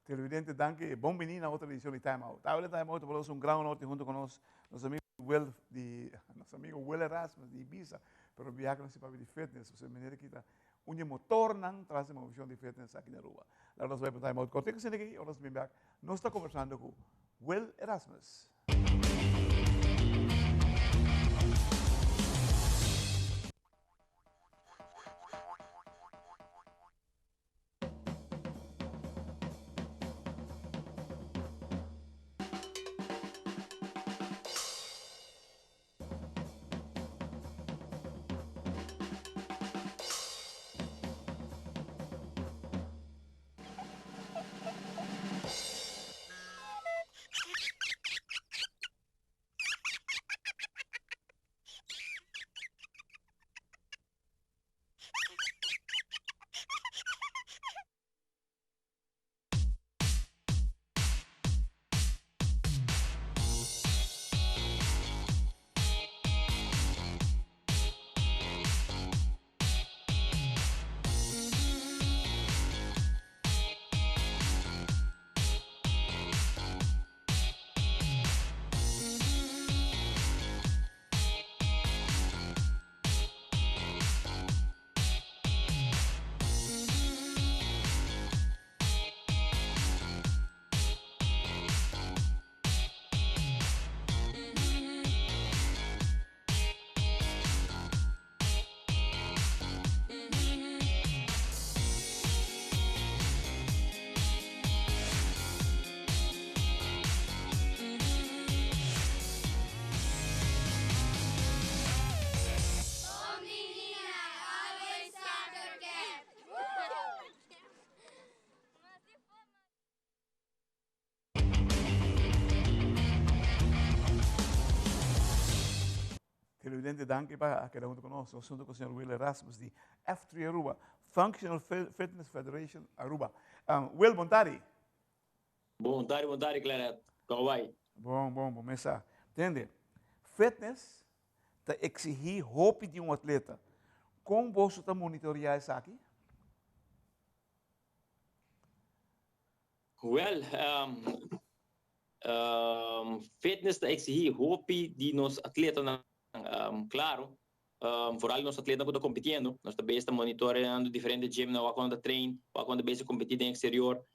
Televidente, danki. Bon bini na otro edicion di Time Out. Awe den Time Out ta un gran honor tin hunto cu nos, nos amigo Will di, nos amigo Will Erasmus di Ibiza, pero biaha cu nos papia di fitness, pasobra e manera ki ta un di e motornan tras di movecion di fitness aki na Aruba. Laga nos bai pa Time Out cortico asina aki, ora nos bin bek, nos ta conversando cu Will Erasmus. Televidente, danki pa a keda hunto ku nos. Nos hunto ku señor Will Erasmus di F3 Aruba, Functional Fitness Federation Aruba. Will, bon tardi. Bon tardi, bon tardi Claret. Kon bai? Bon, bon, bon mesa. Tende, fitness ta exigí hopi di un atleta. Kon boso ta monitoreá esaki? Wel, fitness ta exigí hopi di nos atletanan, claro, vooral nos atletanan cu ta compitiendo. Nos ta bes ta monitoreando diferente gymnan wak cuando ta train, wak cuando ta bes ta competi den exterior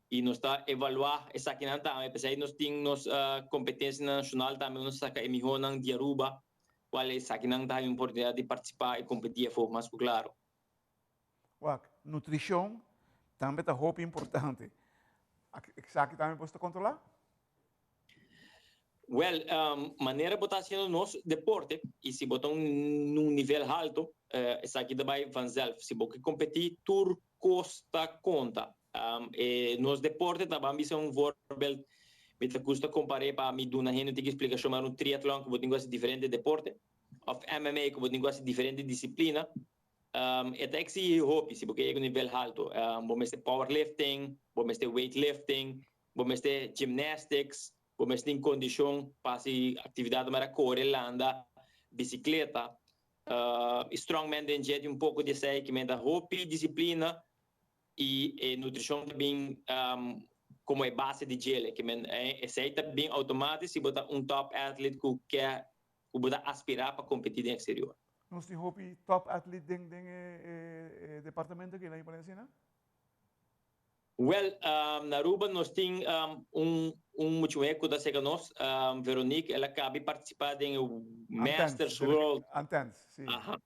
y nos ta evalua esakinan tambe. P'esei nos tin nos competencianan nacional tambe, nos ta saca e mihonan di Aruba, cual esakinan ta haña un oportunidad di participa y competi afo mas cu claro. Wak, nutrishon tambe ta hopi importante. Esaki tambe bo ta kontrolá? Wèl, manera bo ta hasiendo nos deporte i si bo ta un nivel halto, esaki ta bai vanzelf. Si bo ke kompetí, tur kos ta konta. E nos deporte ta ban bisa un voorbeeld, mi ta gusta kompar'é pa mi duna hende un tiki splikashon, manera un triatlon ku bo tin ku hasi diferente deporte, òf MMA ku bo tin ku hasi diferente disiplina. E ta exigi hopi si bo ke yega un nivel halto. Bo mester powerlifting, bo mester weightlifting, bo mester gymnastics, bo mester tin kondishon pa hasi aktividat manera kore, landa, bisikleta. E strongman den dje tin un poko di esei, ki mester hopi disiplina i e nutrishon ta bin komo e base di djele. Ki men esei ta bin outomatis si bo ta un top athlete ku ke ku bo ta aspirá pa kompetí den eksterior. Nos tin hopi top athlete den den e departamento aki, nan pone asina? Wel, na Aruba nos tin un un mucha muher cu ta cerca nos, Veronique, el a cabi participa den e Masters World. Antens, si. Aha,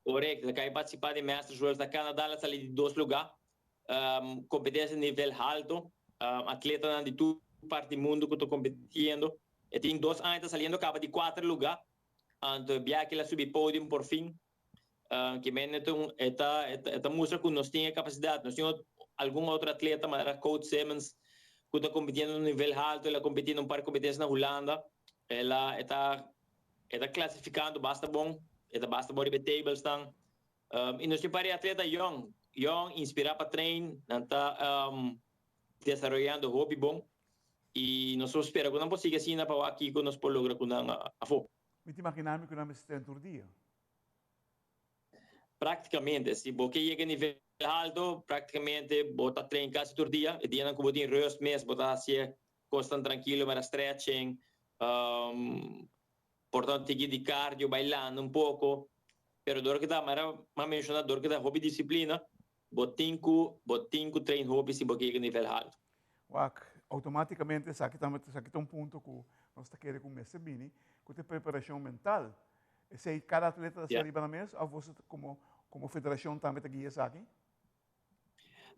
correcto, el a cabi participa den Masters World na Canada, el a sali di dos lugar. Competencia nivel halto, atletanan di tur parti di mundo cu ta competiendo. E tin dos aña ta saliendo caba di cuater lugar. Anto e biaha ki el a subi podium por fin, ki men e ta un e ta e ta mustra ku nos tin e kapasidat. Nos tin algun otro atleta manera Coach Simmons ku ta kompitiendo na un nivel haltu, el a kompeti na un par di kompetensia na Hulanda. El a e ta e ta klasifikando basta bon, e ta basta bon riba e tablesnan. I nos tin un par di atleta yòn, yòn, inspirá pa train, nan ta desaroyando hopi bon. I nos por spera ku nan por sigui asina pa wak kiko nos por logra ku nan afó. Mi ta imaginá mi ku nan mester train tur dia. Práktikamente, si bo ke yega e nivel halto, practicamente bo ta train casi tur dia. E dia cu bo tin rust mes, bo ta haci cos trankilo, mas stretching, por tanto, tiki di cardio, bailando un poco. Pero dor cu ta, m'a menciona, dor cu ta hopi disciplina, bo tin cu train hopi si bo yega nivel halto. Wak, automaticamente esaki ta un punto cu nos ta kere cu mester bini, cu e preparacion mental. Esey cada atleta ta riba na mes, of bo como federacion tambe ta guia esaki?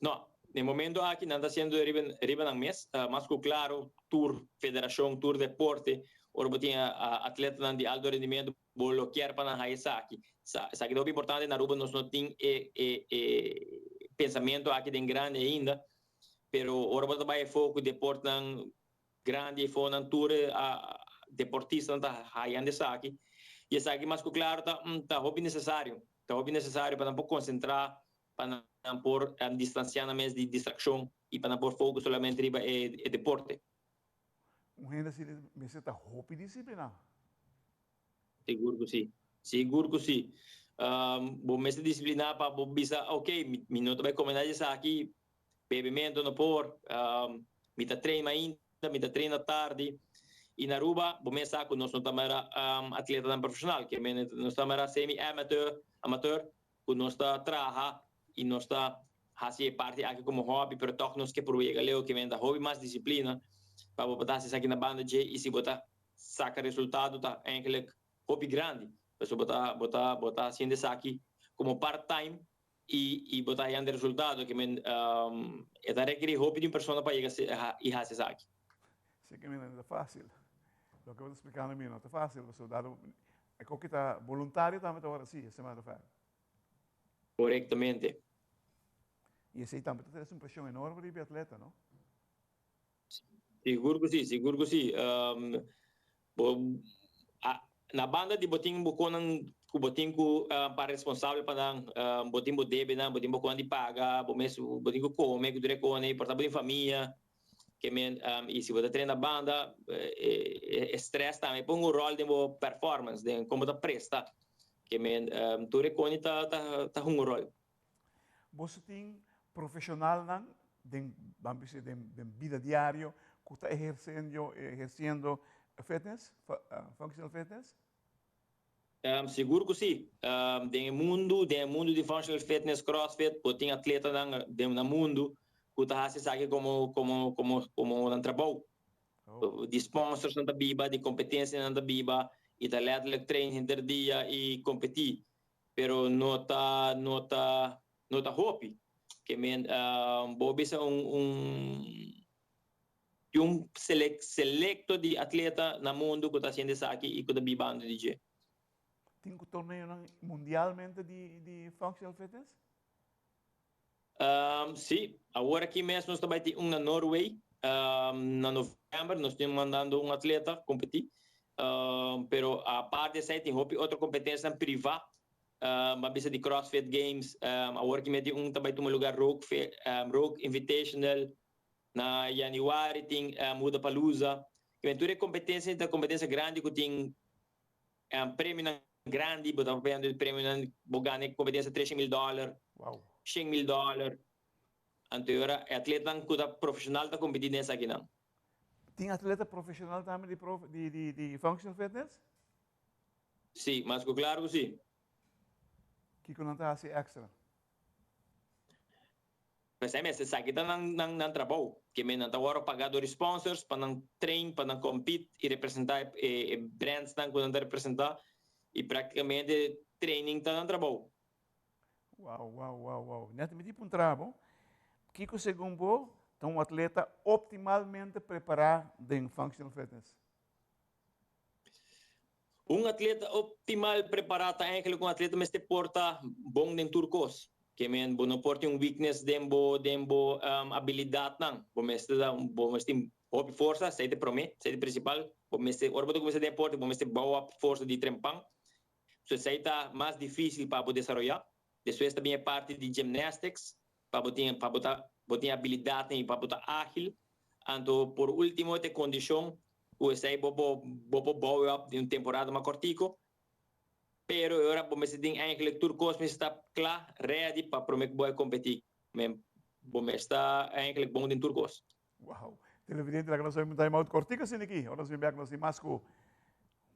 No, na momento aki nan ta haciendo riba nan mes, mas cu claro, tur federacion, tur deporte, ora bo tin atleta di alto rendimento, bo lo kier pa nan haya esaki. Esaki ta importante. Na Aruba nos no tin e pensamento aki den grandi ainda, pero ora bo bay foco deporte nan grandi fo nan tur a deportista ta hayando esaki. Y esaki, mas cu claro, ta hopi necesario. Ta hopi necesario pa nan por concentra, pa nan por distancia nan mes di distraccion y pa nan por focus solamente riba e deporte. Un hende asina mester ta hopi disciplina. Sigur cu si. Sigur cu si. Bo mester disciplina pa bo bisa, ok, mi no ta bay come nada aki, bebimento no por, mi ta train ainda, mi ta train tardi. Y na Aruba, bo mes sa cu nos no ta atleta profesional, cu nos ta semi-amateur, amateur, cu nos ta traha y nos ta haci parti aki como hobby, pero toch nos kier probeer leu, cu ta hobby mas disciplina, pa bo haci aki na banda dje, y si bo ta saca resultado, ta eigenlijk hopi grandi. Pues bo ta haciendo esaki como part-time y bo ta hayando resultado, kiermen ta rekeri hopi di un persona pa yega y haci esaki. Si cu no ta facil. Loke bo ta splicando mi no ta facil, pasobra dado e cu ta voluntario tambe ta awor si, as a matter of fact. Correctamente. Y esey tambe ta un presion enorme di atleta, no? Sigur cu si, sigur cu si. Bo, na banda di bo tin bo conan cu bo tin cu pa responsabel pa nan, bo tin bo debe nan, bo tin bo con di paga, bo mes bo tin cu come, cu dure cone, por bo tin famia, kiermen y si bo ta train na banda, stress tambe pone un rol den bo performance, den con bo ta presta. Kiermen tur e cos ta un rol. Bo tin profesional nan den, ban bisa, den bida diario cu ta eherciendo fitness, functional fitness? Sigur cu si. Den mundo di functional fitness, CrossFit, bo tin atleta nan den mundo cu ta haci esaki como un trabou. Di sponsors nan ta biba, di competencia nan ta biba, y ta letterlijk train henter dia y competi. Pero no ta hopi. Kiermen bo bisa un selecto di atleta na mundo cu ta haciendo esaki y cu ta bibando di dje. Tin torneo mundialmente di functional fitness? Si, awor aki mes nos tambe tin un na Norway. Na november nos ta mandando un atleta competi. Pero aparte di esey tin hopi otro competencia priva. Ban bisa di CrossFit Games. Awor aki mes tin un tambe tuma lugar, Rogue Invitational. Na januari tin Wodapalooza. Kiermen tur competencia, ta competencia grandi cu tin premio grandi, bo ta papiando di premio, bo gana competencia 3 mil dollar, 100 mil dollar. Anto ora atleta cu ta profesional ta competi den esaki nan. Tin atleta profesional tambe di functional fitness? Si, mas claro cu si. Kico nan ta haci extra? Pues ey, esaki ta nan trabou. Kiermen nan ta wordo paga door sponsors pa nan train, pa nan compete y representa e brands nan cu nan ta representa y practicamente training ta nan trabou. Wow. Net mi tipo un trabou. Kico segun bo, un atleta optimalmente prepara den functional fitness? Un atleta optimal prepara ta eigenlijk un atleta mester por ta bon den tur cos. Kiermen bo no por tin un weakness den bo habilidad nan. Bo mester bo mester hopi forsa, esey ta prome, esey ta principal. Bo mester, ora bo cuminsa deporte, bo mester bouw up forsa di trempan. So esey ta mas dificil pa desaroya. Despues tambe e parti di gymnastics, pa bo tin habilidad y pa ta agil. Anto, por ultimo, e condicion, esey bo bo bouw up den un temporada mas cortico. Pero e ora bo mester tin eigenlijk tur kos mester ta kla, ready pa prome ku bo a kompetí. Men bo mester ta eigenlijk bon den tur kos. Wow. Televidente, laga nos un time out kortiku asina aki. Ora nos bin bek nos tin mas ku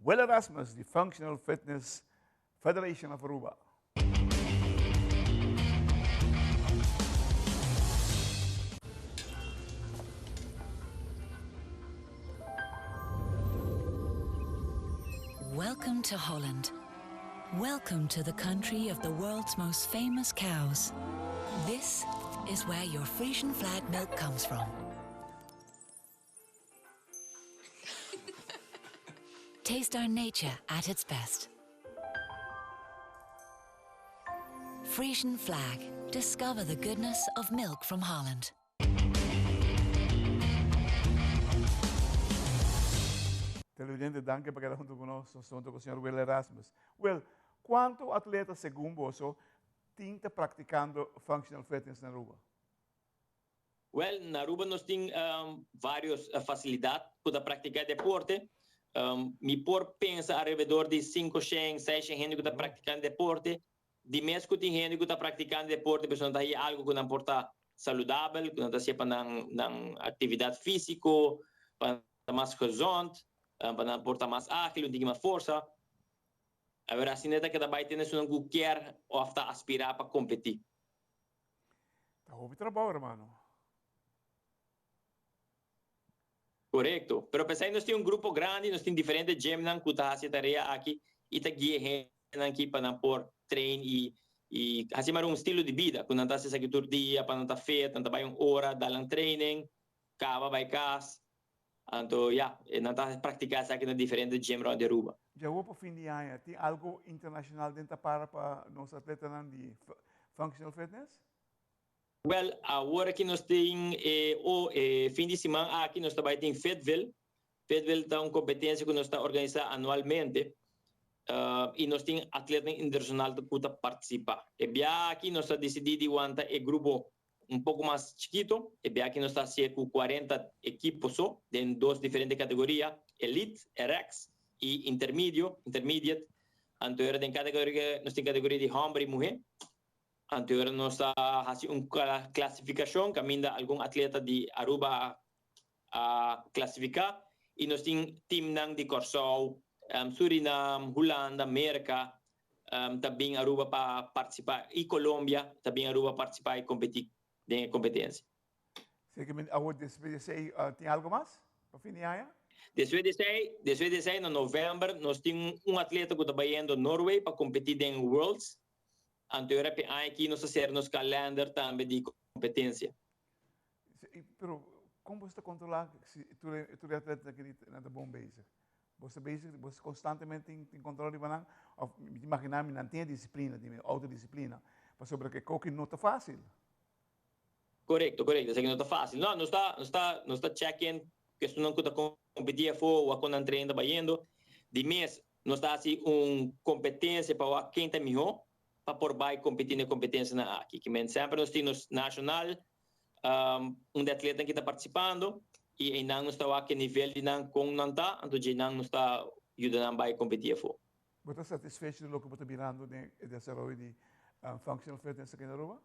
Will Erasmus di Functional Fitness Federation of Aruba. Welcome to Holland. Welcome to the country of the world's most famous cows. This is where your Frisian flag milk comes from. Taste our nature at its best. Frisian flag. Discover the goodness of milk from Holland. Televidente, danki pa keda hunto ku nos. Nos ta hunto ku señor Will Erasmus. Will, kuantu atleta segun boso tin ta praktikando functional fitness na Aruba? Wel, na Aruba nos tin varios facilidad cu ta practica deporte. Mi por pensa alrededor di cinco shen, seis shen hende cu ta practicando deporte. Di mes cu tin hende cu ta practicando deporte pasobra nan ta haci algo cu nan por ta saludabel, cu nan ta haci pa nan nan actividad fisico, pa nan ta mas gezond, pa nan por ta mas agil, un tiki mas forsa. Awor asina ta keda bay tene esunnan cu kier of ta aspira pa competi. Ta hopi trabou hermano. Korekto. Pero p'esei nos tin un grupo grandi, nos tin diferente gymnan ku ta hasi e tarea aki i ta guia hendenan aki pa nan por train i i hasi mara un stilo di bida ku nan ta hasi esaki tur dia pa nan ta fit, nan ta bai un ora dal nan training, kaba bai kas. Anto ya, nan ta praktiká esaki na diferente gym rònt di Aruba. Djawo pa fin di aña tin algu internashonal den ta para pa nos atletanan di Functional Fitness? Wèl, awor aki nos tin e o e fin di siman aki nos ta bai tin Fitville. Fitville ta un kompetensia ku nos ta organisá anualmente i nos tin atletanan internashonal ku ta partisipá. E biaha aki nos a disidí di wanta e grupo un poko mas chikito. E biaha aki nos ta hasié ku kuarenta ekipo so den dos diferente kategoria, Elite, RX, i Intermedio, Intermediate. Anto era den kada kategoria nos tin kategoria di hòmber i muhé. Anto nos a hasi un klasifikashon kaminda algun atleta di Aruba a klasifiká i nos tin timnan di Kòrsou, Surinam, Hulanda, Merka ta bin Aruba pa partisipá i Colombia ta bin Aruba partisipá i kompetí den e kompetensia. Seki awor despues di esei tin algu mas pa fin di aña? Despues di esei, despues di esei na novèmber nos tin un atleta ku ta bayendo Norway pa kompetí den Worlds. Anto e ora p'e aña aki nos ta sera nos kalender tambe di kompetensia. Pero kon bo ta kontrolá si tur e tur e atletanan aki nan ta bon bezig? Bo ta bezig, bo konstantemente tin tin kontrol riba nan? Òf mi ta imaginá mi nan tin e disiplina, tin e outodisiplina, pasobra ke koki no ta fásil. Korekto, korekto, esaki no ta fásil. No, nos ta nos ta nos ta check in ku esunnan ku ta kompetí afó, wak kon nan train ta bayendo. Di mes nos ta hasi un kompetensia pa wak ken ta mihó pa por bai kompetí na e kompetensianan aki. Ki men semper nos tin nos nashonal un di atletanan ki ta partisipando i einan nos ta wak e nivel di nan kon nan ta, anto djeinan nos ta yuda nan bai kompetí afó. Bo ta satisfecho di loke bo ta mirando den e desaroyo di Functional Fitness aki na Aruba?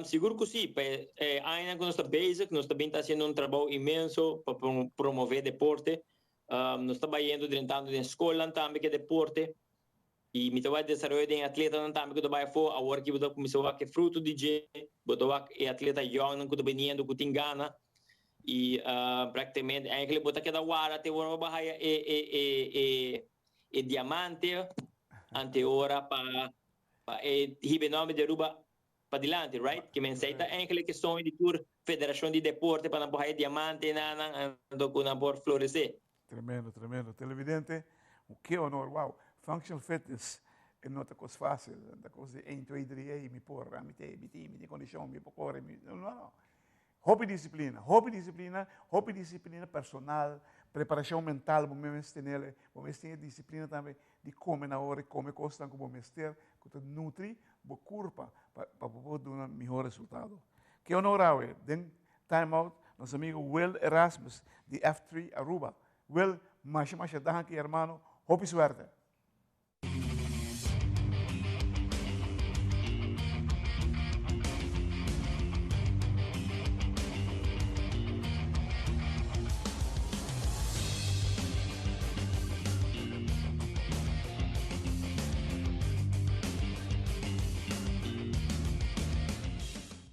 Sigur ku si. Pa e añanan ku nos ta bezig, nos ta bin ta hasiendo un trabou inmenso pa promové deporte. Nos ta bayendo drentando den skolnan tambe ku e deporte. I mi ta wak desaroyo den e atletanan tambe ku ta bai afó. Awor aki bo ta kuminsá wak e fruto di dje. Bo ta wak e atleta yòngnan ku ta biniendo ku tin gana. I praktikamente eigenlijk bo ta keda wara te ora bo bai haya e e e e e diamante ante ora pa Pa e hiba e nomber di Aruba padilanti, right? Ke men esei ta eigenlijk e soño di tur federacion di deporte pa nan por haya diamante enanan anto ku nan por florece. Tremendo, tremendo. Televidente, ke honor, wow. Functional fitness e no ta kos fácil, no ta kos di een, twee, drie, ey, mi por, mi te, mi tin, mi tin kondishon, mi por kore, mi, no, no. Hopi disiplina, hopi disiplina, hopi disiplina personal, preparashon mental bo mester tenel, bo mester tin e disiplina tambe di kome na ora i kome kosnan ku bo mester ku ta nutri bo kurpa pa pa bo por duna mihó resultado. Ke honor awe den Time Out nos amigo Will Erasmus di F3 Aruba. Will, masha masha danki hermano, hopi suerte.